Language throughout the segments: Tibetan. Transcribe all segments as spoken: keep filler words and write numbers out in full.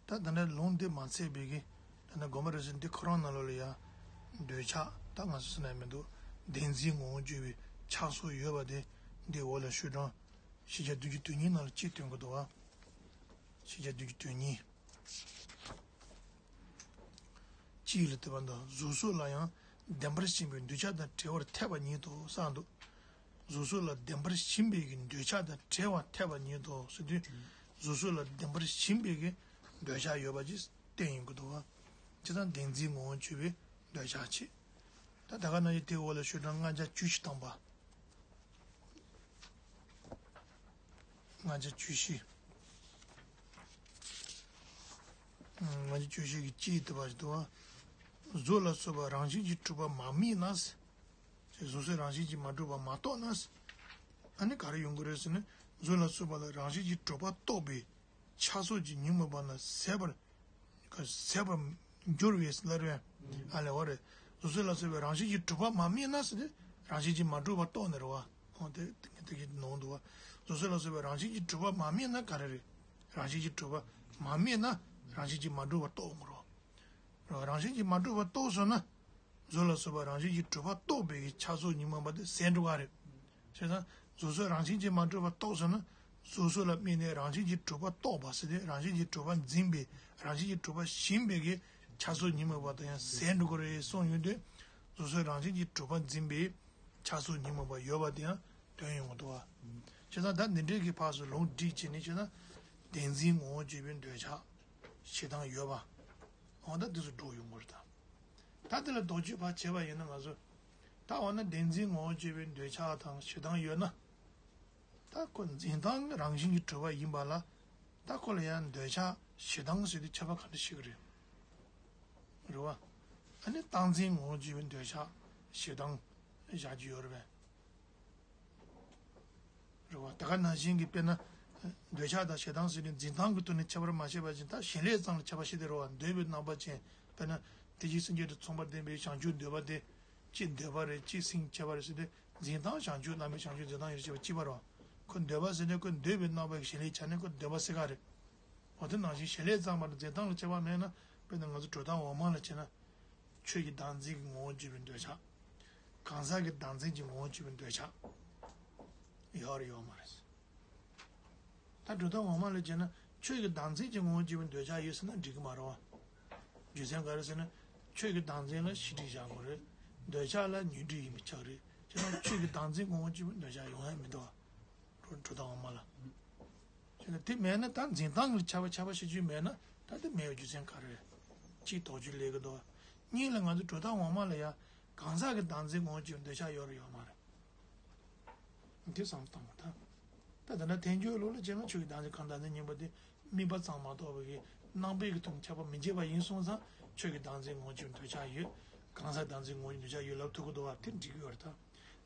ད་ད་ནི་ལུང་འདི་མ་ཚད་པའི་གི་ད་ནི་དགོངས་པ་རེད་ཟེར། འདི་ཁོ་རང་ནང་ལོགས་ལ་ཡང་འདོད་ཆགས་ད་ང་ཚོ་ཟེར་ན་མི་འདུག་བདེན་འཛིན་ངོ་བོ་བརྗོད་པའི་ཆགས་སོགས་ཡོད་པ་དེ་འདི་འོག་ལ་ཤོག་གྲངས་ཤེས་བྱ་བདུན་ཅུ་དོན་གཉིས་ནང་ལ་གཅིག་སྟོན་གྱི་འདུག་བ། ཤེས་བྱ་བདུན་ཅུ་དོན་གཉིས། གཅིག་ལ་དེ་བ་འདི་གཟུགས་སོགས་ལ་ཡང་བདེན་པར་ཞེན་པའི་འདོད་ཆགས་དང་བྲལ་བར་འཐད་པ་ཉིད་དོ་གསུངས་འདུག་གཟུགས་སོགས་ལ་བདེན་པར་ཞེན་པའི་གི་འདོད་ཆགས་དང་བྲལ་བར་འཐད་པ་ཉིད་དོ་ཟེར་དུས། གཟུགས་སོགས་ལ་བདེན་པར་ཞེན་པའི་གི་འདོད་ཆགས་ཡོད་པ་ཅིག་བསྟན་ཡོང་གི་འདུག་བ། བྱས་ཙང་བདེན་འཛིན་ངོ་བོ་བརྗོད་པའི་འདོད་ཆགས་བྱེད། ད་ད་ག་ནང་བཞིན་དེའི་འོག་ལ་ཤོག་གྲངས་ལྔ་བརྒྱ་བཅུ་བཞི་དང་པ། ལྔ་བརྒྱ་བཅུ་བཞི། ལྔ་བརྒྱ་བཅུ་བཞི་གི་གཅིག་དེ་བ་ཞིག་འདུག་བ། གཟུགས་ལ་སོགས་པ་རང་བཞིན་གྱིས་གྲུབ་པ་མ་དམིགས་ན། གཟུགས་སོགས་རང་བཞིན་གྱིས་མ་གྲུབ་པ་མ་རྟོགས་ན། ཨ་ནི་ག་རེ་ཡོང་གི་རེད་ཟེར་ན། གཟུགས་ལ་སོགས་པ་ལ་རང་བཞིན་གྱིས་གྲུབ་པ་རྟོགས་པའི་ཆགས་སོགས་ཀྱིས་ཉོན་མོངས་པ་རྣམས་ཟད་པར། ཟད་པར་འགྱུར་བའི་སླར་བས། ཨ་ལས་འོ་རེད། གཟུགས་སོགས་ལ་སོགས་པའི་རང་བཞིན་གྱིས་གྲུབ་པ་མ་དམིགས་ན་ཟེར་ཏེ། རང་བཞིན་གྱིས་མ་གྲུབ་པ་རྟོགས་ནས་རེད་བ། འོ་དེ་དེ་གི་ནང་འདུག་བ། གཟུགས་སོགས་ལ་སོགས་པའི་རང་བཞིན་གྱིས་གྲུབ་པ་མ་དམིགས་ན་ག་རེ་རེད། རང་བཞིན་གྱིས་གྲུབ་པ་མ་དམིགས་ན་རང་བཞིན་གྱིས་མ་གྲུབ་པ་རྟོགས་འོང་གི་རེད་བ། རང་བཞིན་གྱིས་མ་གྲུབ་པ་རྟོགས་སོང་ན། གཟུགས་ལ་སོགས་པ་རང་བཞིན་གྱིས་གྲུབ་པ་རྟོགས་པའི་ཆགས་སོགས་ཉོན་མོངས་པ་དེ་ཟད་འགྲོ་གི་རེད། བྱས་ཙང་གཟུགས་སོགས་རང་བཞིན་གྱིས་མ་གྲུབ་པ་རྟོགས་སོང་ན། གཟུགས་སོགས་ལ་དམིགས་ནས་རང་བཞིན་གྱིས་གྲུབ་པ་རྟོགས་པ་ཟེར་ཏེ་རང་བཞིན་གྱིས་གྲུབ་པ་འཛིན་པའི་རང་བཞིན་གྱིས་གྲུབ་པ་ཞེན་པའི་གི་ཆགས་སོགས་ཉོན་མོངས་པ་དེ་ཡང་ཟད་འགྲོ་གི་རེད་གསུངས་ཡོང་དུས། གཟུགས་སོགས་རང་བཞིན་གྱིས་གྲུབ་པ་འཛིན་པའི་ཆགས་སོགས་ཉོན་མོངས་པ་ཡོད་པ་དེ་ཡང་དོན་ཡོང་གི་འདུག་བ། བྱས་ཙང་ད་འདི་འདྲའི་གི་ཕར་ཚུར་ལུང་བསྒྲིགས་བྱས་ནས་བྱས་ཙང་བདེན་འཛིན་ངོ་བོ་བརྗོད་པའི་འདོད་ཆགས་ཞེ་སྡང་ཡོད་པ། འོ་ད་འདི་ཚོ་འགྲོ་ཡོང་གི་རེད་ད། ད་དེ་ལ་དོགས་གཅོད་ཕར་བྱས་པ་ཡིན་ན་ང་ཚོ། ད་འོ་ན་བདེན་འཛིན་ངོ་བོ་བརྗོད་པའི་འདོད་ཆགས་དང་ཞེ་སྡང་ཡོད་ན། ད་ཁོ་འཛིན་སྟངས་རང་བཞིན་གྱིས་གྲུབ་པ་ཡིན་པ་ལ། ད་ཁོ་ལ་ཡང་འདོད་ཆགས་ཞེ་སྡང་ཟེར་དུས་ཁྱད་པར་ག་འདྲ་ཞིག་རེད། རེད་བ། ཨ་ནི་རྟག་འཛིན་ངོ་བོ་བརྗོད་པའི་འདོད་ཆགས་ཞེ་སྡང་བཞག་རྒྱུ་ཡོད་རེད་པས། རེད་བ། ད་ག་ནང་བཞིན་གྱི་དཔེར་ན། འདོད་ཆགས་དང་ཞེ་སྡང་ཟེར་ནས་འཛིན་སྟངས་ཀྱི་ཐོག་ནས་ཁྱད་པར་མ་ཕྱེ་བ་ཅིག་ད་གཞན་ལས་ཙམ་ལ་ཁྱད་པར་ཕྱེ་སྟེ་རེད་བ། འདོད་པའི་རྣམ་པ་ཅན་དཔེར་ན། དེ་བཞིན་སེམས་བསྐྱེད་དུ་མཚུངས་པར་ལྡན་པའི་བྱང་ཆུབ་འདོད་པ་དེ། གཅིག་འདོད་པ་རེད་གཅིག་སེམས་བསྐྱེད་པ་རེད་ཟེར་ཏེ། འཛིན་སྟངས་བྱང་ཆུབ་བླ་མེད་བྱང་ཆུབ་འཛིན་སྟངས་ཡོད་ཅེས་པ་གཅིག་པ་རེད་བ། ཁོ་འདོད་པ་ཟེར་ནས་ཁོ་འདོད་པའི་རྣམ་པ་གཞན་ལས་ཆ་ནས་ཁོ་འདོད་པ་ཟེར་ག་རེད། འོ་དེ་ནང་བཞིན་གཞན་ལས་ཙམ་པར་འཛིན་སྟངས་ལ་ཁྱད་པར་མེད་ན། དཔེར་ན་ང་ཚོ་གྲུབ་མཐའ་འོག་མ་ལ་བྱས་ན། ཆོས་ཀྱི་བདག་འཛིན་གྱི་ངོ་བོ་བརྗོད་པའི་འདོད་ཆགས། གང་ཟག་གི་བདག་འཛིན་གྱི་ངོ་བོ་བརྗོད་པའི་འདོད་ཆགས། ཡོད་རེད་ཡོད་མ་རེད། ད་གྲུབ་མཐའ་འོག་མ་ལ་བྱས་ན་ཆོས་ཀྱི་བདག་འཛིན་གྱི་ངོ་བོ་བརྗོད་པའི་འདོད་ཆགས་ཡོད་ཟེར་ན་འགྲིག་གི་མ་རེད་བ། རྒྱུ་མཚན་ག་རེ་ཟེར་ན། ཆོས་ཀྱི་བདག་འཛིན་ལ་ཤེས་སྒྲིབ་བཞག་དགོས་རེད། འདོད་ཆགས་ལ་ཉོན་སྒྲིབ་ཡིན་པས་ཁྱབ་རེད། བྱས་ན་ཆོས་ཀྱི་བདག་འཛིན་ངོ་བོ་བརྗོད་པའི་འདོད་ཆགས་ཡོང་ཡ་མི་འདུག་བ། གྲུབ་མཐའ་འོག་མ་ལ། བྱས་ན་དེ་མེད་ན་ད་འཛིན་སྟངས་ཀྱི་ཁྱད་པར་ཁྱད་པར་ཤེས་རྒྱུ་མེད་ན་ད་དེ་མེད་པའི་རྒྱུ་མཚན་ག་རེ་རེད། གཅིག་དོགས་གཅོད་སླེབས་ཀྱི་འདུག་གཉིས་ལ་ང་ཚོ་གྲུབ་མཐའ་འོག་མ་ལ་ཡ་གང་ཟག་གི་བདག་འཛིན་ངོ་བོ་བརྗོད་འདོད་ཆགས་ཡོད་རེད་ཡོད་མ་རེད། འདི་བསམ་བློ་བཏང་དགོས་ད། ད་ད་ལྟ་ཐལ་འགྱུར་ལུགས་ལ་བྱས་ན་ཆོས་ཀྱི་བདག་འཛིན་གང་བདག་འཛིན་གཉིས་པོ་དེ་དམིགས་པ་ཙམ་མ་གཏོགས་པའི་རྣམ་པའི་གི་དོན་ཁྱད་པར་མི་འབྱེད་པ་ཡིན་སོང་ཙང་ཆོས་ཀྱི་བདག་འཛིན་ངོ་བོ་བརྗོད་འདོད་ཆགས་ཡོད། གང་ཟག་བདག་འཛིན་ངོ་བོ་འདོད་ཆགས་ཡོད་ལབ་ཐུབ་ཀྱི་འདུག་བ་དེ་འགྲིག་གི་ཡོད་རེད་ད།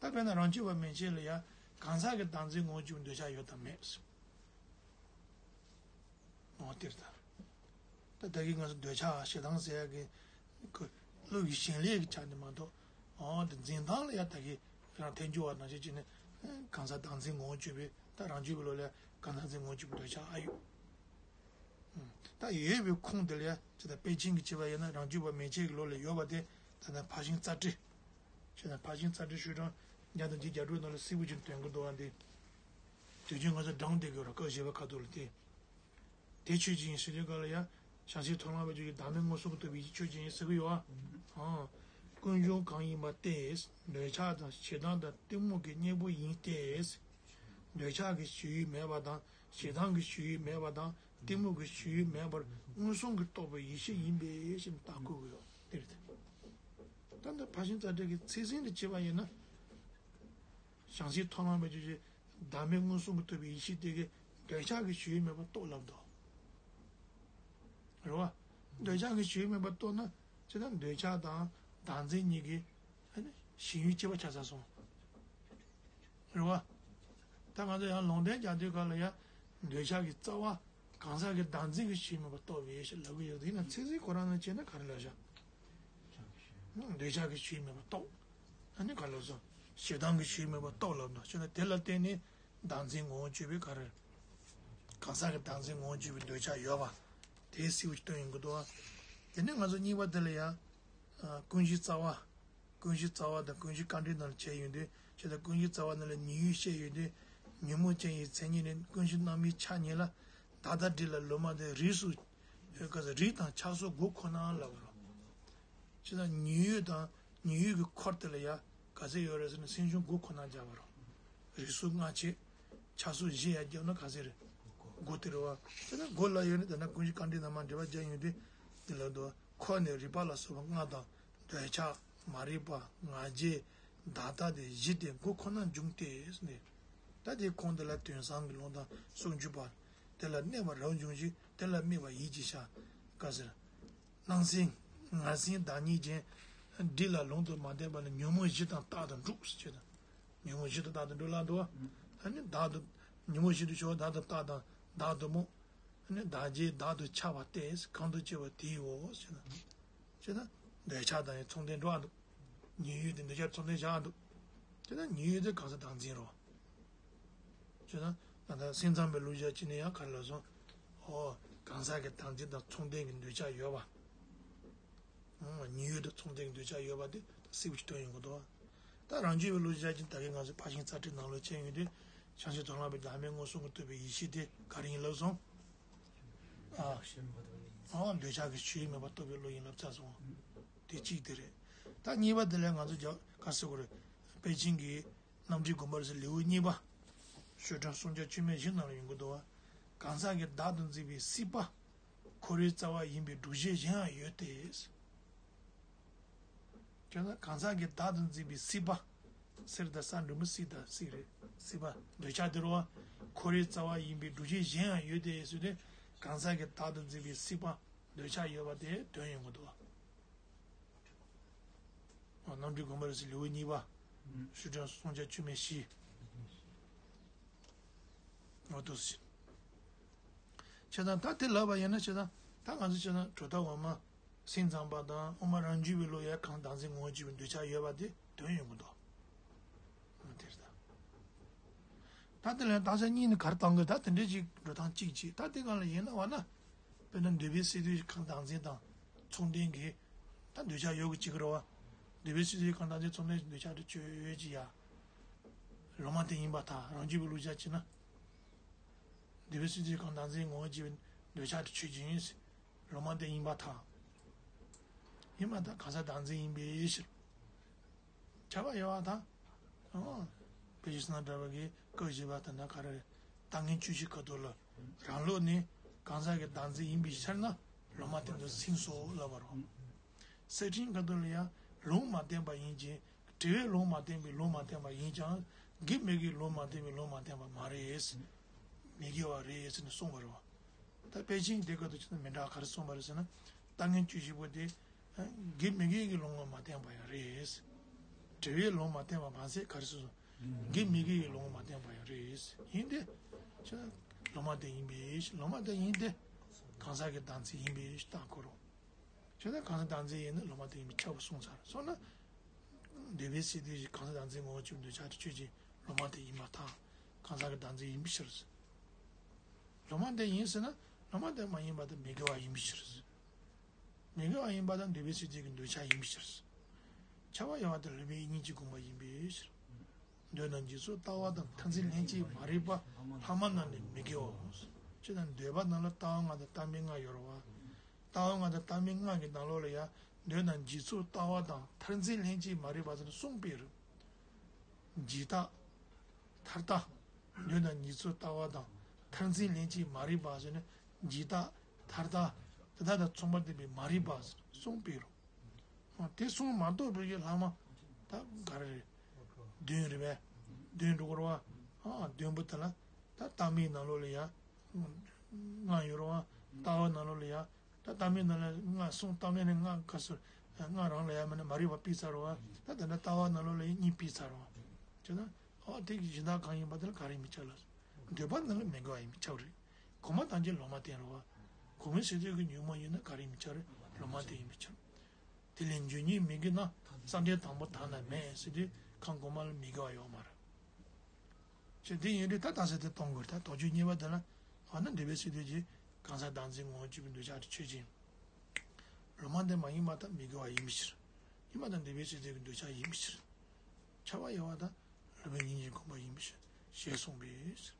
ད་དཔེར་ན་རང་རྒྱུད་པ་མན་ཆད་ལ་ཡང་གང་ཟག་གི་བདག་འཛིན་ངོ་བོ་བརྗོད་འདོད་ཆགས་ཡོད་དམ་མེད། འོ་དེ་རེད་ད། ད་ལྟ་གི་ང་ཚོ་འདོད་ཆགས་ཞེ་སྡང་ཟེར་ཡག་གི་ཁོ་བློ་ཡི་ཞེན་ལས་ཀྱི་ཆ་ནས་མ་གཏོགས། འོ་དེ་འཛིན་སྟངས་ལ་ཡང་ད་གི་རང་ཐལ་འགྱུར་བ་ནང་བཞིན་བྱས་ནས་གང་ཟག་བདག་འཛིན་ངོ་བོ་བརྗོད་པའི་ད་རང་རྒྱུད་པའི་བློ་ལ་གང་ཟག་བདག་འཛིན་ངོ་བོ་བརྗོད་པའི་འདོད་ཆགས་ཨ་ཡོད། ད་ཡོད་པའི་ཁུངས་དེ་ལ་ཡང་ཇི་ལྟར་དཔེ་ཅན་གྱི་བྱས་པ་ཡིན་ན་རང་རྒྱུད་པ་མན་ཆད་ཀྱི་ལུགས་ལ་ཡོད་པ་དེ་ད་ལྟ་ཕར་ཕྱིན་རྩ་བྲི། བྱས་ན་ཕར་ཕྱིན་རྩ་བྲི་ཤོག་གྲངས་བརྒྱ་དང་བརྒྱད་ཅུ་གྱ་དྲུག་ནང་ལ་གསལ་པོ་ཅིག་སྟོན་གྱི་འདུག་བ་འདི། དུས་རྒྱུན་ང་ཚོ་བགྲངས་བསྡད་དགོས་ར་སྐབས་བཞི་པ་ཁ་ཐུག་ལ་དེ། དེ་ཆོས་ཅན་ཟེར་དུས་སྐབས་ལ་ཡང་བྱང་སེམས་མཐོང་ལམ་པ་ཆོས་ཅན་བདག་མེད་མངོན་སུམ་གྱིས་རྟོགས་པའི་ཆོས་ཅན་ཟེར་གྱི་ཡོད་ཨ། ཀུན་འབྱུང་གང་ཡིན་པ་སྟེ། འདོད་ཆགས་དང་ཞེ་སྡང་དང་གཏི་མུག་གི་གཉེན་པོ་ཡིན་ཏེ། འདོད་ཆགས་ཀྱི་ཞི་ཡུལ་མེད་པ་དང་ཞེ་སྡང་གི་ཞི་ཡུལ་མེད་པ་དང་གཏི་མུག་གི་ཞི་ཡུལ་མེད་པར་མངོན་སུམ་གྱིས་རྟོགས་པའི་ཡེ་ཤེས་ཡིན་པས་ཞེས་བརྟག་དགོས་ཀྱི་ཡོད་དེ་རེད། ད་ལྟ་ཕར་ཕྱིན་རྩ་བྲི་གི་ཚིག་ཟིན་དུ་བྱས་པ་ཡིན་ན། བྱང་སེམས་མཐོང་ལམ་པ་ཆོས་ཅན་བདག་མེད་མངོན་སུམ་གྱིས་རྟོགས་པའི་ཡེ་ཤེས་དེ་གིས་འདོད་ཆགས་ཀྱི་ཞི་ཡུལ་མེད་པར་རྟོགས་ལབ་འདུག་རེད་བ། འདོད་ཆགས་ཀྱི་ཞི་ཡུལ་མེད་པར་རྟོགས་ན་ཅི་ལྟར་འདོད་ཆགས་དང་བདག་འཛིན་གཉིས་ཀྱི་ཞི་ཡུལ་གཅིག་པ་ཆགས་ཚར་སོང་། རེད་བ། ད་ང་ཚོ་ཡང་ལུང་འདྲེན་རྒྱག་དུས་སྐབས་ལ་ཡང་འདོད་ཆགས་ཀྱི་རྩ་བ་གང་ཟག་གི་བདག་འཛིན་གྱི་ཞི་ཡུལ་མེད་པར་རྟོགས་པས་ཞེས་ལབ་ཀྱི་ཡོད་དེ་ཡིན་ན་ཚིག་ཟིན་ཁོ་རང་ནང་བྱས་ན་ག་རེ་ལབ་བཞག་འདོད་ཆགས་ཀྱི་ཞི་ཡུལ་མེད་པར་རྟོགས། ཨ་ནི་ག་ལབ་སོང་། ཞེ་སྡང་གི་ཞི་ཡུལ་མེད་པར་རྟོགས་ལབ་འདུག་བྱས་ན་དེ་ལ་བརྟེན་ནས་བདག་འཛིན་ངོ་བོ་བརྗོད་པའི་ག་རེ། གང་ཟག་གི་བདག་འཛིན་ངོ་བོ་བརྗོད་པའི་འདོད་ཆགས་ཡོད་པ། དེ་གསལ་པོ་ཞིག་སྟོན་ཡོང་གི་འདུག་ཨ། དེ་ནས་ང་ཚོ་གཉིས་པ་དེ་ལ་ཡང་། ཀུན་གཞི་རྩ་བ། ཀུན་གཞི་རྩ་བ་དང་ཀུན་གཞི་དཀའ་འགྲེལ་ནང་ལ་བྱས་ཡོང་དུས་བྱས་དང་ཀུན་གཞི་རྩ་བ་ནང་ལ་ཉེ་བའི་བཤད་ཡོང་དུས་ཉོན་མོངས་ཅན་ཡི་མཚན་ཉིད་ནི་ཀུན་གཞི་རྣམ་སྨིན་ཆ་གཉིས་ལ་བདག་ལྟ་དྲི་ལ་ལོ་མ་དེ་རིགས་སུ། ཡོད་ག་ཟེར་རིགས་དང་ཆགས་སོགས་དགུ་ཁོ་ན་ལབ་པ་རེད། ཇི་ལྟར་ཉེ་བའི་དང་ཉེ་བའི་གི་འཁོར་དེ་ལ་ཡ་ག་ཚད་ཡོད་རེད་ཟེར་ན་སེམས་བྱུང་དགུ་ཁོ་ན་སྦྱར་བ་རེད། རིགས་སུ་ལྔ་བྱས། ཆགས་སོགས་བཞི་ཡ་བརྒྱབ་ན་ག་ཚད་རེད། དགུ་དེ་རེད་བ། ཇི་ལྟར་དགུ་ལ་ཡོད་ནི་དེ་ན་ཀུན་གཞི་དཀའ་འགྲེལ་ནང་མར་འགྲེལ་པ་རྒྱག་ཡོང་དུས་འདི་ལ་འདུག་འཁོར་ནི་རིག་པ་ལ་སོགས་པ་ལྔ་དང་འདོད་ཆགས་མ་རིག་པ་ང་རྒྱལ་བདག་ལྟ་སྟེ་བཞི་སྟེ་དགུ་ཁོ་ན་འབྱུང་སྟེ་ཟེར་ནས། ད་དེའི་ཁོངས་དེ་ལ་དོན་བཟང་གི་ལུང་དང་ཟུང་འཇུག་པ། དེ་ལ་གནས་པ་རབ་འབྱུང་ཞིང་དེ་ལ་དམིགས་པ་ཡིད་ཀྱིས་བྱ། ག་ཟེར། སྣང་སེམས་ངར་སེམས་བདག་ཉིད་ཅན། སྒྲིབ་ལ་ལུང་དུ་མ་བསྟན་པ་ལ་ཉོན་མོངས་བཞི་དང་རྟག་ཏུ་འགྲོགས་ཟེར་ཅེས་དང་། ཉོན་མོངས་བཞི་དང་རྟག་ཏུ་འགྲོགས་ལབ་འདུག་ཨ་ནི་བདག་ཏུ། ཉོན་མོངས་བཞི་དུ་ཞོག་བདག་ཏུ་རྟག་དང་བདག་ཏུ་རྨོངས། ཨ་ནི་བདག་བྱས་བདག་ཏུ་ཆགས་པ་སྟེ་གང་དུ་སྐྱེ་བ་དེའོ་ཟེར་ན། ཅེས་ན། འདོད་ཆགས་དང་ཡང་ཚོང་ལྡན་འགྲོ་འདུག་ཉེ་བའི་དེ་འདོད་ཆགས་ཚོང་ལྡན་བཞག་འདུག་ཅེས་ན་ཉེ་བའི་དེ་གང་ཟག་བདག་འཛིན་རོ། བྱས་ན་ད་ལྟ་སེམས་ཙམ་པའི་ལུགས་བཞག་ཅིག་ནས་ཡང་ག་རེ་ལབ་སོང་། ཨོ། གང་ཟག་གི་བདག་འཛིན་དང་ཚོང་ལྡན་གྱི་འདོད་ཆགས་ཡོད་པ། ཨང་། ཉེ་བའི་དང་ཚོང་ལྡན་གྱི་འདོད་ཆགས་ཡོད་པ་དེ་ད་གསལ་པོ་ཞིག་སྟོན་ཡོང་གི་འདུག་ད་རང་རྒྱུད་པའི་ལུགས་བཞག་ཅིག་ད་གིན་ང་ཚོས་ཕར་ཕྱིན་རྩ་ཁྲིད་ནང་ལོགས་བྱས་ཡོང་དུས་བྱང་ཆུབ་དོན་ལ་བའི་བདག་མེད་མངོན་སུམ་གྱིས་རྟོགས་པའི་ཡེ་ཤེས་དེ་ག་རེ་ཡིན་ལབ་སོང་། ཨ། ཨོ། འདོད་ཆགས་ཀྱི་ཆོས་མེད་པར་རྟོགས་པའི་བློ་ཡིན་ལབ་ཚར་སོང་། དེ་གཅིག་དེ་རེད། ད་གཉིས་པ་དེ་ལས་ང་ཚོ་རྒྱ་གར་སྐོར་རེད། པཎ་ཆེན་གྱི་རྣམ་འགྲེལ་དགོངས་པ་རིགས་གསལ་ལེའུ་གཉིས་པ། ཆོས་དྲངས་སུམ་བརྒྱ་བཅུ་མེད་བཞི་ནང་ལ་ཡོང་གི་འདུག་བ། གང་ཟག་གི་བདག་ཏུ་འཛིན་པའི་སྲིད་པ། འཁོར་བའི་རྩ་བ་ཡིན་པའི་སྒྲུབ་བྱེད་གཞན་ཡང་ཡོད་དེ། ཁྱོད་ན་གང་ཟག་གི་བདག་ཏུ་འཛིན་པའི་སྲིད་པ། གསེར་དང་ས་འབྲུ་མི་སྲིད་དང་སྲིད་རེད། སྲིད་པ་འདོད་ཆགས་དེ་རུ་བ། འཁོར་བའི་རྩ་བ་ཡིན་པའི་སྒྲུབ་བྱེད་གཞན་ཡང་ཡོད་དེ་ཟེར་ཏེ། གང་ཟག་གི་བདག་ཏུ་འཛིན་པའི་སྲིད་པ། འདོད་ཆགས་ཡོད་པ་དེ་དོན་ཡོང་གི་འདུག་བ། རྣམ་འགྲེལ་དགོངས་པ་རིགས་གསལ་ལེའུ་གཉིས་པ། ཆོས་དྲངས་སུམ་བརྒྱ་བཅུ་མེད་བཞི། འོ་དོ་ཟེར། བྱས་ཙང་ད་དེ་ལབ་པ་ཡིན་ན་བྱས་ཙང་ད་ང་ཚོ་བྱས་ཙང་གྲུབ་མཐའ་འོག་མ། སེམས་ཙམ་པ་དང་དབུ་མ་རང་རྒྱུད་པའི་བློ་ཡ་གང་བདག་འཛིན་ངོ་བོ་གཅིག་པའི་འདོད་ཆགས་ཡོད་པ་དེ་དོན་ཡོང་གི་འདུག་འོ་དེ་རེད་ད། ད་དེ་ལ་བདག་ཅག་གཉིས་ནི་ག་རེ་བཏང་དགོས། ད་དེ་འདྲའི་ཅིག་འགྲོ་སྟངས་གཅིག་ཅིག་ད་དེ་གང་ལ་ཡིན་ན་བ་ན། དཔེར་ན་འདོད་པའི་སི་ཏུ་གང་བདག་འཛིན་དང་ཚོང་ལྡན་གྱི་ད་འདོད་ཆགས་ཡོད་གི་ཅིག་རེད་བ། འདོད་པའི་སི་ཏུ་གང་བདག་འཛིན་ཚོང་ལྡན་གྱི་འདོད་ཆགས་དེ་ཆོས་ཅི་ཡ། ལོ་མ་དེ་ཡིན་པར་ཐལ། རང་རྒྱུད་པའི་བློ་བཞག་བྱས་ན། འདོད་པའི་སི་ཏུ་གང་བདག་འཛིན་ངོ་བོ་གཅིག་པའི་འདོད་ཆགས་དེ་ཆོས་ཅི་ཡིན། ལོ་མ་དེ་ཡིན་པར་ཐལ། ཡིན་པར་ཐལ་གང་ཟག་བདག་འཛིན་ཡིན་པའི་ཕྱིར། ཁྱབ་པ་ཡོད་པར་ཐལ། ཨོ། དཔེ་ཆ་སྣ་འདྲ་བ་གི་སྐབས་བཞི་པ་དང་ན་ག་རེ། ལྟ་ངན་བཅུ་བཞི་ཁ་ཐོག་ལ། རང་ལུགས་ནི་གང་ཟག་གི་བདག་འཛིན་ཡིན་པའི་ཕྱིར་ན་ལོ་མ་དེ་ཚོ་ཚིམས་སོ་ལབ་པ་རེད། གསེར་ཕྲེང་ཁ་ཐོག་ལ་ཡང་ལུང་མ་བསྟན་པ་ཡིན་གྱི། དྲི་བས་ལུང་མ་བསྟན་པའི་ལུང་མ་བསྟན་པ་ཡིན་ཀྱང་། དགེ་མི་དགེའི་ལུང་མ་བསྟན་པའི་ལུང་མ་བསྟན་པ་མ་རེད། མི་དགེ་བ་རེད་ཟེར་ནས་གསུངས་པ་རེད་བ། ད་དཔེ་ཆེན་དེ་སྐབས་དུ་ཕྱིན་ན་མི་འདྲ་ག་རེ་གསུངས་པ་རེད་ཟེར་ན། ལྟ་ངན་བཅུ་བཞི་པོ་དེ། དགེ་མི་དགེ་གི་ལུང་ལ་མ་བསྟན་པ་ཡང་རེད། དྲི་བའི་ལུང་མ་བསྟན་པ་མ་ཟད་ག་རེ་གསུངས་སོང་། དགེ་མི་དགེ་གི་ལུང་མ་བསྟན་པ་ཡང་རེད། ཡིན་ཏེ། ཁྱོད་ལོ་མ་དེ་ཡིན་པས་ལོ་མ་དེ་ཡིན་ཏེ། གང་ཟག་གི་བདག་འཛིན་ཡིན་པས་ལྟ་དགོས་རོགས། ཁྱོད་ལ་གང་ཟག་བདག་འཛིན་ཡིན་ན་ལོ་མ་དེ་ཡིན་པས་ཁྱབ་པ་གསུངས་ཚར་སོང་ན། འདོད་པའི་སི་ཏུ་གང་ཟག་བདག་འཛིན་ངོ་བོ་གཅིག་པའི་འདོད་ཆགས་དེ་ཆོས་ཅན་ལོ་མ་དེ་ཡིན་པར་ཐལ། གང་ཟག་གི་བདག་འཛིན་ཡིན་པའི་ཕྱིར། ལོ་མ་དེ་ཡིན་ཟེར་ན་ལོ་མ་དེ་མ་ཡིན་པ་དེ་མི་དགེ་བ་ཡིན་པའི་ཕྱིར། མི་དགེ་བ་ཡིན་པ་དང་འདོད་པའི་སི་ཏུ་གི་འདོད་ཆགས་ཡིན་པའི་ཕྱིར། ཁྱབ་པ་ཡོད་པར་ཐལ་ལུང་མེད་དབྱིངས་ཀྱི་དགོངས་པ་ཡིན་པའི་ཕྱིར། འདོད་དང་འཇིག་ཚོགས་ལྟ་བ་དང་མཐར་འཛིན་ལྷན་ཅིག་མ་རིག་པ་ལྷག་མ་རྣམས་ནི་མི་དགེའོ། ཅེས་དང་འདོད་པ་རྣམས་ལ་ལྟ་བ་ལྔ་དང་ལྟ་མིན་ལྔ་ཡོད་རེད་བ། ལྟ་བ་ལྔ་དང་ལྟ་མིན་ལྔ་གི་ནང་ལོགས་ལ་ཡང་འདོད་དང་འཇིག་ཚོགས་ལྟ་བ་དང་མཐར་འཛིན་ལྷན་ཅིག་མ་རིག་པ་ཟེར་ནས་གསུངས་པའི་རིགས། འཇིག་ལྟ། མཐར་ལྟ། འདོད་དང་འཇིག་ཚོགས་ལྟ་བ་དང་མཐར་འཛིན་ལྷན་ཅིག་མ་རིག་པ་ཟེར་ནས་འཇིག་ལྟ། མཐར་ལྟ། དེ་དག་དང་མཚུངས་པར་ལྡན་པའི་མ་རིག་པ་ཟེར་གསུངས་པའི་རིགས། དེ་གསུངས་མ་གཏོགས་པའི་གི་ལྷག་མ་ད་ག་རེ་རེད། བདུན་རེད་པས། བདུན་འགྲོ་གི་རེད་བ། ཨ་བདུན་པོ་དེ་ལ་ད་ལྟ་མིན་ནང་ལོགས་ལ་ཡ། ལྔ་ཡོད་རེད་བ། ལྟ་བ་ནང་ལོགས་ལ་ཡ། ད་ལྟ་མིན་ནང་ལ་ལྔ་གསུངས་ལྟ་མིན་ནི་ལྔ་ག་ཚོད། ལྔ་རང་ལ་ཡ་མིན་ན་མ་རིག་པ་ཕུད་ཚར་རེད་བ། ད་དེ་འདྲ་ལྟ་བ་ནང་ལོགས་ལ་ཡ་གཉིས་ཕུད་ཚར་རེད་བ། བྱས་ན། ཨོ་དེ་གི་གཞན་དག་གང་ཡིན་པ་དེ་ལ་ག་རེ་མི་ཁྱབ་ལ། འདོད་པ་ནང་ལ་མི་དགེ་བ་ཡིན་མི་ཁྱབ་རེད། གོང་མ་དང་རྗེས་ལོག་མ་བསྟན་རེད་བ། གོང་མའི་སི་ཏུ་གི་ཉོན་མོངས་ཡིན་ན་ག་རེ་མི་ཁྱབ་རེད། ལོག་མ་བསྟན་ཡིན་མི་ཁྱབ། དེ་ལས་འབྱུང་ཉེས་མི་དགེ་རྣམས་ས་འབྲས་དང་པོ་དག་ན་མེད་ཟེར་དུས་གང་གོང་མ་ལ་མི་དགེ་བ་ཡོད་མ་རེད། ཞེས་དེ་ཡིན་དུས་ད་ད་ཟེར་དེ་གཏོང་དགོས་རེད། ད་དོགས་གཅོད་གཉིས་པ་དེ་ལ་འོ་ན་འདོད་པའི་སི་ཏུ་གི་ གང་ཟག་བདག་འཛིན་ངོ་བོ་སྐྱེས་པའི་འདོད་ཆགས་དེ་ཆོས་ཅན། ལུང་མ་བསྟན་པ་ཡིན་པར་ཐལ། མི་དགེ་བ་ཡིན་པའི་ཕྱིར། ཡིན་པར་ཐལ། འདོད་པའི་སེམས་ཅན་གྱི་འདོད་ཆགས་ཡིན་པའི་ཕྱིར། ཁྱབ་པ་ཡོད་པར་ཐལ། ལུང་པའི་སྙིང་རྗེ་ཁོམ་པ་ཡིན་པའི་ཕྱིར། ཞེས་གསུངས་པས།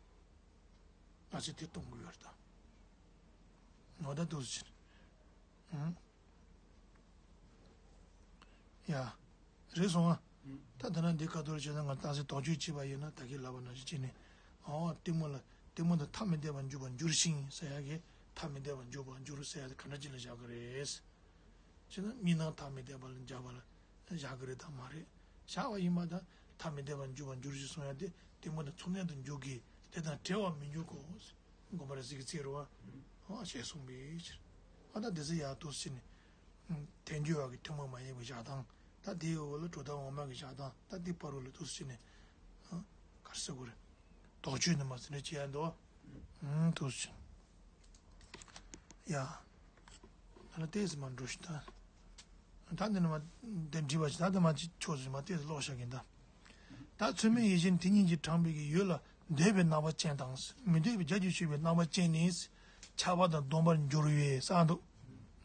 ང་ཚོས་དེ་གཏོང་དགོས་ཡོད་རེད་ད། ངོ་ད་འདུག་ཟེར། ཨང་། ཡ། རེད་སོང་ཨ། ད་ད་ན་འདི་ཁ་ཐོར་བྱས་ན་ང་ཏང་སེ་དོགས་གཅོད་བྱས་པ་ཡིན་ན་ད་གིན་ལབ་པ་ནང་བཞིན་བྱས་ནས། ཨོ་གཏི་མུག་ལ་གཏི་མུག་དང་ཐ་མི་དད་པར་འཇུག་པར་འགྱུར་ཞིང་ཟེར་ཡ་གི། ཐ་མི་དད་པར་འཇུག་པར་འགྱུར་ཟེར་ཡ་དེ་ག་འདྲ་ཅིག་ལ་བཞག་གི་རེད། བྱས་ན་གཉིས་སྣང་ཐ་མི་དད་པ་ལ་སྦྱར་བ་ལ་བཞག་གི་རེད་དམ་མ་རེད། བཞག་པ་ཡིན་པ་དང་ཐ་མི་དད་པར་འཇུག་པར་འགྱུར་ཞེས་གསུང་ཡ་དེ་གཏི་མུག་དང་མཚུངས་ལྡན་དུ་འཇུག་གི། དེ་དང་བྲལ་བར་མི་འཇུག་གོ། དགོངས་པ་རབ་གསལ་གྱི་ཚིག་རེད་བ། ཨོ་ཞེས་གསུངས་པའི་ཕྱིར། ཨ་ད་དེ་ཚོ་ཡར་འདུག་སེ་བྱས་ནས། ཐལ་འགྱུར་བ་གི་ཐུན་མོང་མ་ཡིན་པའི་བཞག་སྟངས། ད་དེའི་འོག་ལ་གྲུབ་མཐའ་འོག་མ་གི་བཞག་སྟངས། ད་དེ་བར་དུ་ལ་འདུག་སེ་བྱས་ནས། ཨ། ག་རེ་ཟེར་དགོས་རེད། དོགས་གཅོད་ནི་མ་ཟིན་རེ་བྱེད་ཡ་འདུག་ཨ། འདུག་སེ་བྱས། ཡ། ད་ལ་ཏོག་ཙམ་མར་འགྲོ་ཞིག་ད། ད་འདི་ནི་མ། འདི་འདྲི་བ་ཞིག་ད་འདི་མ་ཅིག་ཕྱོགས་སུ་མ་ཏོག་ཙམ་ཀློག་བཞག་གིན་ད། ད་ཚད་མའི་ཡེ་ཤེས་དེ་ཉིད་ཀྱིས་དྲངས་པའི་གི་ཡུལ་ལ་འདོད་པའི་རྣམ་པ་ཅན་དང་། མི་འདོད་པའི་རྒྱ་ཆེར་ཞུགས་པའི་རྣམ་པ་ཅན་ནི། ཁྱབ་པ་དང་སྡོམ་པར་འགྱུར་བས་གསུངས་འདུག་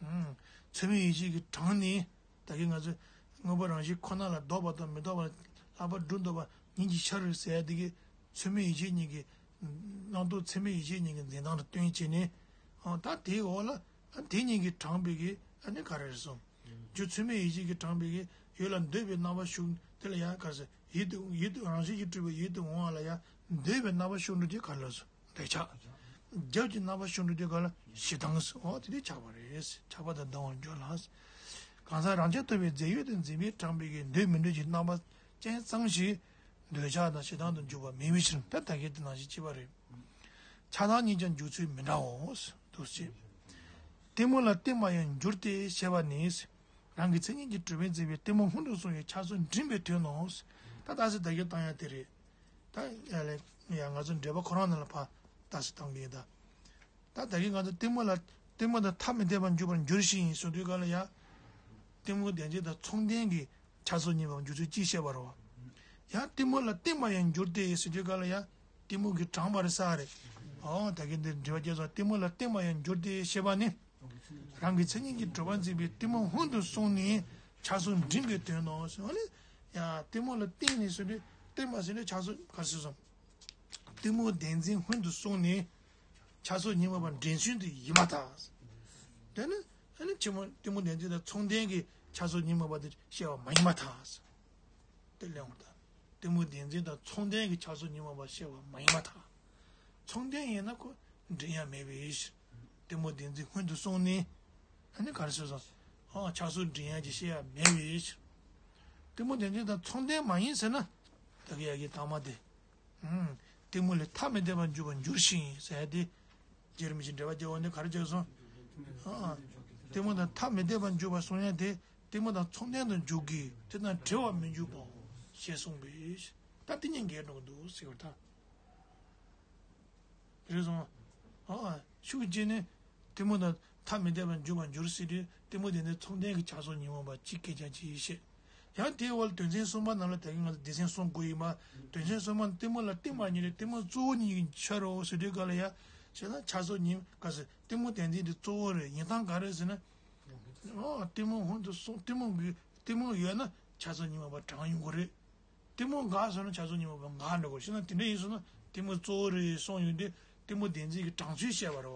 ཨུམ། ཚད་མའི་ཡེ་ཤེས་ཀྱིས་དྲངས་ནས། ད་གིན་ང་ཚོས་དངོས་པོ་རང་བཞིན་ཁོ་ན་ལ་ལྡོག་པ་དང་མི་ལྡོག་པ་ལ་ལྷག་པར་སྒྲུབ་འདོད་པ་ཉིད་ཀྱི་ཆ་རེད་ཟེར་ཡ་དེ་གི། ཚད་མའི་ཡེ་ཤེས་ཉིད་ཀྱི། རྣམ་རྟོག་ཚད་མའི་ཡེ་ཤེས་ཉིད་ཀྱི་འཛིན་སྟངས་ལ་བརྟེན་བྱས་ནས། ཨ་ད་དེའི་འོག་ལ། ཨ་དེ་ཉིད་ཀྱིས་དྲངས་པའི་གི་ཨ་ནི་ག་རེ་རེད་སོང་། རྒྱུ་ཚད་མའི་ཡེ་ཤེས་ཀྱིས་དྲངས་པའི་གི་ཡུལ་ལ་འདོད་པའི་རྣམ་པ་ཞུགས་དེ་ལ་ཡང་ག་རེ་ཟེར། ཡིད་དུ་ཡིད་དུ་རང་བཞིན་གྱིས་གྲུབ་པའི་ཡིད་དུ་འོང་བ་ལ་ཡང་འདོད་པའི་རྣམ་པ་ཞུགས་འགྲོ་དེ་ག་རེ་ལབ་སོང་། འདོད་ཆགས། རྒྱབ་ཀྱི་རྣམ་པ་ཤུགས་འགྲོ་དུས་ག་ལ་ཞེ་སྡང་ཟེར། འོ་དེ་དུས་ཆགས་པ་རེད། ཆགས་པ་དང་ལྡན་པར་འགྱུར་ལ། གང་ཟག་རང་རྐྱ་ཐུབ་པའི་རྫས་ཡོད་དུ་འཛིན་པས་དྲངས་པའི་གི་འདོད་མི་འདོད་ཀྱི་རྣམ་པ་ཅན་ཙམ་ཞིག་འདོད་ཆགས་དང་ཞེ་སྡང་དུ་འཇུག་པ་མེད་པའི་ཕྱིར། ད་ལྟ་གི་དེ་ནང་བཞིན་བྱས་པ་རེད། ཆགས་སྡང་གཉིས་ཀྱང་འཇུག་ཚུལ་མི་འདྲའོ། འདུག་ཅེས། གཏི་མུག་ལ་བརྟེན་པར་ཡང་འགྱུར་ཏེ་ཞེས་པ་ནི། རང་གི་མཚན་ཉིད་ཀྱིས་གྲུབ་པས་འཛིན་པའི་གཏི་མུག་སྔོན་དུ་སོང་བའི་ཆགས་ཚུལ་འབྲིང་པའི་དོན་ནོ། ད་ལྟ་སེ་ད་གི་བཏང་ཡ་དེ་རེད། ད་ཡ་ལས་ཡ་ང་ཚོ་འགྲེལ་པ་ཁོ་རང་ནང་ལ་ཕར་ལྟ་སེ་བཏང་གི་ཡིན་ད། ད་ད་གིན་ང་ཚོ་གཏི་མུག་ལ་གཏི་མུག་དང་ཐ་མི་དད་པར་འཇུག་པར་འགྱུར་ཞིང་ཟེར་དུས་ག་ལ་ཡ། གཏི་མུག་བདེན་བཞི་དང་མཚུངས་ལྡན་གྱི་ཆགས་ཚུལ་གཉིས་པར་འགྱུར་ཚུལ་གཅིག་བཤད་པ་རེད་བ། ཡང་གཏི་མུག་ལ་བརྟེན་པར་ཡང་འགྱུར་ཏེ་ཟེར་དུས་ག་ལ་ཡ། གཏི་མུག་གིས་དྲངས་པ་རེད་ས་རེད། ཨོ་ད་གིན་འདིར་འགྲེལ་པ་བརྒྱབ་སོང་། གཏི་མུག་ལ་བརྟེན་པར་ཡང་འགྱུར་ཏེ་ཞེས་པ་ནི། རང་གི་མཚན་ཉིད་ཀྱིས་གྲུབ་པར་འཛིན་པའི་གཏི་མུག་སྔོན་དུ་སོང་ནས་ཆགས་ཚུལ་འབྲིང་པོའི་དོན་ནོ་ཟེར་བ་ནི། ཡ་གཏི་མུག་ལ་བརྟེན་ནས་ཟེར་དུས་བརྟེན་པ་ཟེར་དུས་ཆགས་ཚུལ་ག་རེ་ཟེར་སོང་། གཏི་མུག་བདེན་འཛིན་སྔོན་དུ་སོང་ནས་ཆགས་ཚུལ་ཉོན་མོངས་པ་འདྲེན་ཚུལ་དུ་ཡིན་པར་ཐལ། དེ་ནི་ཨ་ནི་ཆེན་མོ་གཏི་མུག་བདེན་འཛིན་དང་མཚུངས་ལྡན་གྱི་ཆགས་ཚུལ་ཉོན་མོངས་པ་དེ་བཤད་པ་མ་ཡིན་པར་ཐལ། དེ་གླེང་བར་ཐལ། གཏི་མུག་བདེན་འཛིན་དང་མཚུངས་ལྡན་གྱི་ཆགས་ཚུལ་ཉོན་མོངས་པ་བཤད་པ་མ་ཡིན་པར་ཐལ། མཚུངས་ལྡན་ཡིན་ན་ཁོ་འདྲེན་ཡ་མེད་པའི་ཕྱིར། གཏི་མུག་བདེན་འཛིན་སྔོན་དུ་སོང་ནས། ཨ་ནི་ག་རེ་ཟེར་སོང་། ཨ་ཆགས་ཚུལ་འདྲེན་ཡ་ཅིག་བཤད་ཡ་མེད་པའི་ཕྱིར། གཏི་མུག་བདེན་འཛིན་དང་མཚུངས་ལྡན་མ་ཡིན་ཟེར་ན། ད་གི་ཡ་གི་དང་མ་དེ། ཨུམ། གཏི་མུག་ལས་ཐ་མི་དད་པར་འཇུག་པར་འགྱུར་ཞིང་ཟེར་ཡ་དེ། རྗེ་རིན་པོ་ཆེས་འགྲེལ་པ་རྒྱག་པ་ནི་ག་རེ་བྱས་སོང་། ཨ། གཏི་མུག་དང་ཐ་མི་དད་པར་འཇུག་པར་གསུང་ཡ་དེ། གཏི་མུག་དང་མཚུངས་ལྡན་དུ་འཇུག་གི་དེ་དང་བྲལ་བར་མི་འཇུག་པའོ། ཞེས་གསུངས་པས། ད་དེ་གཉིས་འགལ་འགྲོ་གི་འདུག་ཟེར་བ་དང་། རེད་སོང་། ཨ། ཤུགས་རྐྱེན་ནི། གཏི་མུག་དང་ཐ་མི་དད་པར་འཇུག་པར་འགྱུར་ཟེར་དུས་གཏི་མུག་དེ་ནི་མཚུངས་ལྡན་གྱི་ཆགས་སོགས་ཉོན་མོངས་པ་གཅིག་སྐད་ཆ་གཅིག་བཤད། ཡང་དེའི་འོག་ལ་དོན་ཚན་གསུམ་པ་ནང་ལ་ད་གིན་ང་ཚོ་སྡེ་ཚན་གསུམ་དགོས་ཡིན་པ། དོན་ཚན་གསུམ་པ་ནི་གཏི་མུག་ལ་བརྟེན་པ་ཉིད་ལས་གཏི་མུག་གཙོ་བོ་ཉིད་ཀྱི་ཕྱིར་རོ་ཟེར་དུས་ག་ལ་ཡ། བྱས་ན་ཆགས་སོགས་ཉིད་ག་ཟེར་གཏི་མུག་བདེན་འཛིན་དེ་གཙོ་བོ་རེད། ཡིན་སྟངས་ག་རེ་ཟེར་ན། ཨོ་གཏི་མུག་སྔོན་དུ་སོང་གཏི་མུག་གི་གཏི་མུག་ཡོད་ན་ཆགས་སོགས་ཉོན་མོངས་པ་དྲངས་ཡོང་གི་རེད། གཏི་མུག་འགགས་སོང་ན་ཆགས་སོགས་ཉོན་མོངས་པ་འགག་འགྲོ་གི་རེད། བྱས་ན་དེ་འདྲ་ཡིན་སོང་ན་གཏི་མུག་གཙོ་བོ་རེད་གསུངས་ཡོང་དུས་གཏི་མུག་བདེན་འཛིན་གྱི་དྲངས་ཚུལ་བཤད་པ་རེད་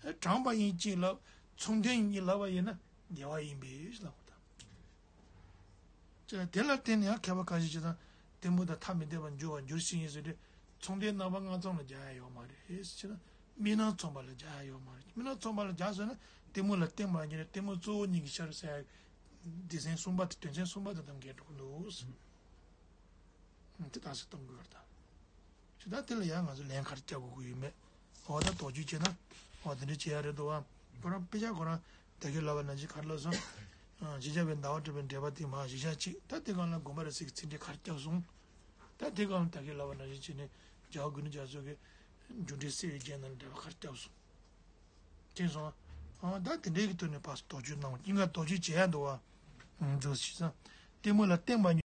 བ། དྲངས་པ་ཡིན་གཅིག་ལབ། མཚུངས་ལྡན་ཡིན་གཉིས་ལབ་པ་ཡིན་ན་འགལ་བ་ཡིན་པས་ལབ་པ་དང་། ཅེས་དེ་ལ་བརྟེན་ནས་ཡང་མཁས་པ་ཁ་ཤས་ཀྱིས་དང་གཏི་མུག་དང་ཐ་མི་དད་པར་འགྱུར་བར་འགྱུར་ཞིང་ཟེར་དུས་མཚུངས་ལྡན་རྣམ་པ་ལྔ་ཙམ་ལ་སྦྱར་ཡ་ཡོད་མ་རེད། ཅེས་ན་དམིགས་རྣམ་མཚུངས་པ་ལ་སྦྱར་ཡ་ཡོད་མ་རེད། དམིགས་རྣམ་མཚུངས་པ་ལ་སྦྱར་སོང་ན་གཏི་མུག་ལ་བརྟེན་པ་ཉིད་ལས་གཏི་མུག་གཙོ་བོ་ཉིད་ཀྱི་ཕྱིར་ཟེར་ཡ་སྡེ་ཚན་གསུམ་པ་དེ་དོན་ཚན་གསུམ་པ་དེ་དང་འགལ་འགྲོ་གི་འདུག་དེ་ལྟ་སེ་གཏོང་དགོས་པ་དང་། ཞུ་དག་དེ་ལ་ཡང་ང་ཚོ་ལན་ག་རེ་རྒྱག་དགོས་ཀྱི་ཡོད་མེད། འོ་ད་དོགས་གཅོད་བྱས་ན། འོ་དེ་འདྲ་བྱེད་ཡ་རེད་འདུག་བ། ཁོ་རང་དཔེ་ཆ་ཁོ་རང་ད་གིན་ལབ་པ་ནང་བཞིན་ག་རེ་ལབ་སོང་། ཨ་གཞི་བཞག་པའི་ཟླ་བ་གྲགས་པའི་འགྲེལ་པ་དེ་མ་གཞི་བཞག་གཅིག་ད་དེ་སྒང་ལ་དགོངས་པ་རབ་གསལ་གྱི་ཚིག་འགྲེལ་ག་རེ་བརྒྱབ་སོང་། ད་དེ་སྒང་ད་གིན་ལབ་པ་ནང་བཞིན་བྱས་ནས་རྒྱལ་བ་ཀུན་ལེགས་རྒྱ་མཚོ་གིས་འགྱུར་འགྲོས་སེལ་བའི་རྒྱན་ནང་ལ་འགྲེལ་པ་ག་རེ་བརྒྱབ་སོང་། མཁྱེན་སོང་ཨ། ཨ་ད་དེ་འདྲའི་གི་ཐོག་ནས་ཕར་དོགས་གཅོད་གནང་བ་ཀྱིན་ག་དོགས་གཅོད་བྱེད་ཡ་འདུག་བ། ཨ་འདུག་སེ་བྱས་ཙང་། གཏི་མུག་ལ་བརྟེན་པ་ཉིད།